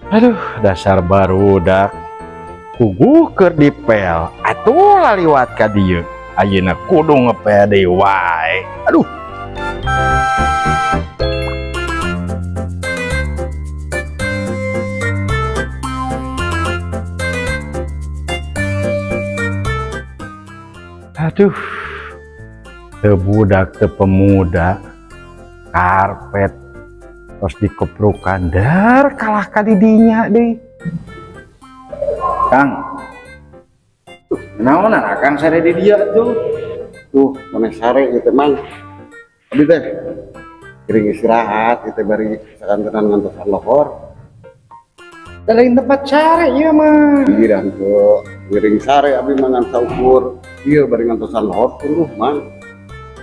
Aduh, dasar barudak. Puguh keur dipel, atuh laliwat ka dieu. Ayeuna kudu ngepel deui wae. Aduh. Aduh. Teu budak teu pemuda. Karpet terus dikeprukan dar kalah ka didinya deui. Kang. Tuh, naonan Akang sare di dieu tuh? Tuh, mana sare gitu, Mang. Abi teh gering istirahat gitu bari sakantenan ngantosan lohor. Da lain tempat sare ieu mah. Iya tuh, gering sare abi mah ngan saukur. Iya bari ngantosan lohor tuh, Mang.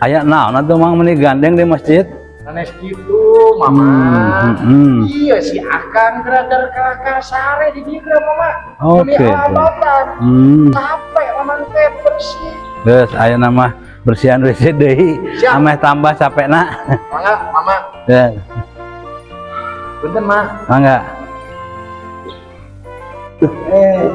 Aya naon atuh, Mang, meni gandeng di masjid? Sanes kitu, Mama. Iya, si Akang geradar kalah sare di dieu, Mama. Oke. Meni alabatan. Capek Mamang teh bersih. Geus, aya nama bersihan WC deui. Siap. Ameh tambah capekna. Mangga, Mama. Ya, Punten, Ma. Mangga. Eh,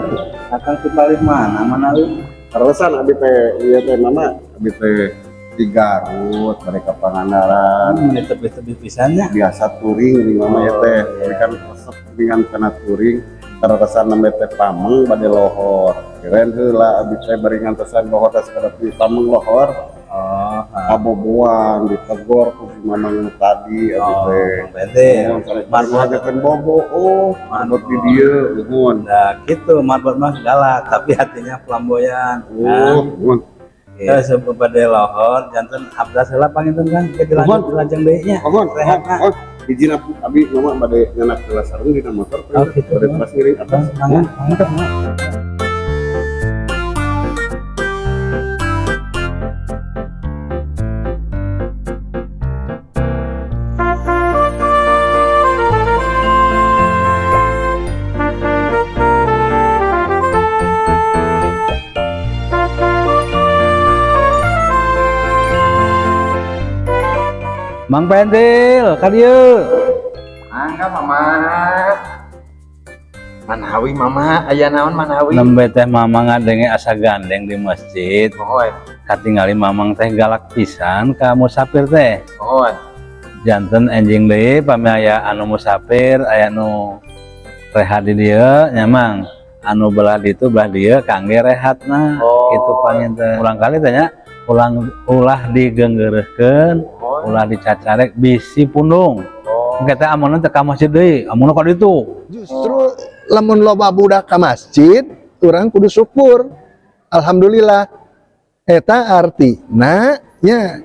Akang ti palih mana mana lu? Terusan abi teh ieu teh, Mama, abi teh di Garut bari ka Pangandaran. Meni tebih-tebih pisan nya. Biasa touring di Mama ya teh. Oh, iya. Tapi kan resep dengan kana touring terusan nembe teh pameng bade lohor. Kirain heula abi teh bari ngantosan lohor teh sakadar di pameng lohor. Oh, Kaboboan ditegor ku si Mamang nu tadi abi oh, teh. Mang Bente. Nuhun, sanes bari ngajakeun bobo, oh, marbot di dieu, nuhun. Nah, gitu marbot mah galak, tapi hatinya flamboyan. Oh, nuhun. Terus bade lohor, janten abdas heula panginten kan ke dilanjut Nuhun. Dilajeng deui nya. Nuhun, Rehat. nuhun. Izin abi, abi Mama bade nyanak heula sareng dina motor. Oh, gitu. Bade teras ngiring atas. Mangga, mangga. Mang Pentil, ka dieu. Mangga, Mama. Manawi, Mama, aya naon manawi? Nembe teh Mamang ngadenge asa gandeng di masjid. Mohon, Katingali Mamang teh galak pisan ka musafir teh. Mohon. Janten enjing deui pami aya anu musafir, aya nu rehat di dieu nya, Mang. Anu belah ditu belah dieu kangge rehatna. Oh. Kitu panginten. Ulang kali teh nya, ulang ulah digeunggeureuhkeun, Mohon. Ulah dicacarek bisi pundung. Oh. Engke teh amunna teh ka masjid deui, amunna ka ditu. Justru lamun loba budak ka masjid, urang kudu syukur. Alhamdulillah. Eta artina nya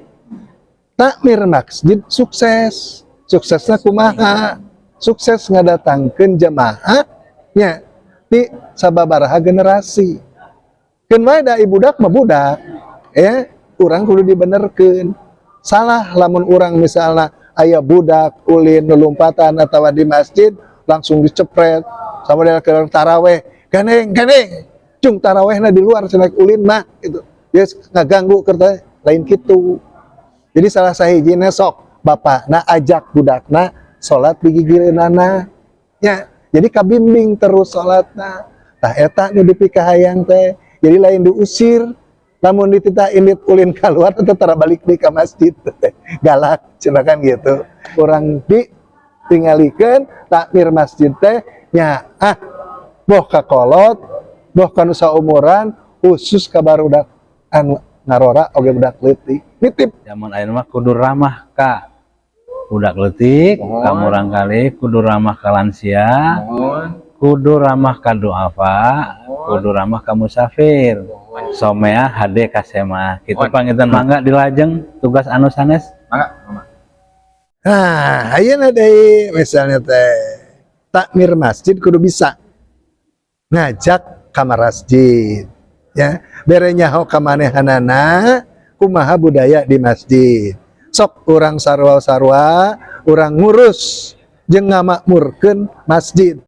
takmir masjid sukses. Suksesna kumaha? Sukses ngadatangkeun jemaah nya di sababaraha generasi. Keun wae da budak mah budak, ya urang kudu dibenerkeun. Salah lamun urang misalnya aya budak ulin lompatan atau di masjid langsung dicepret sama dia ke taraweh, gandeng gandeng cung tarawehna di luar cenah, ulin mah gitu ya ngaganggu kerta lain gitu. Jadi salah sahijina sok bapakna ajak budakna salat di gigireunana ya, jadi kabimbing terus salatna. Tah, eta nu dipikahayang teh. Jadi lain diusir, lamun dititah indit ulin keluar tetep tara balik deui ka masjid teh galak cenah kan gitu. Urang ditinggalikeun takmir masjid teh nya ah, boh ka kolot boh ka nu saumuran, khusus ka barudak anu ngarora oge budak leutik nitip. Zaman ayeuna mah kudu ramah ka budak leutik, Mohon. ka murangkalih, kudu ramah ka lansia, Mohon. Kudu ramah ka duafa, Mohon. Kudu ramah ka musafir. Somea hade kasema. Kitu Mohon. Panginten, mangga dilajeng tugas anu sanes. Mangga, Mama. Nah, ayeuna deui misalnya teh takmir masjid kudu bisa ngajak ka masjid ya, bere nyaho ka manehanana kumaha budaya di masjid. Sok urang sarua-sarua urang ngurus jeung ngamakmurkeun masjid.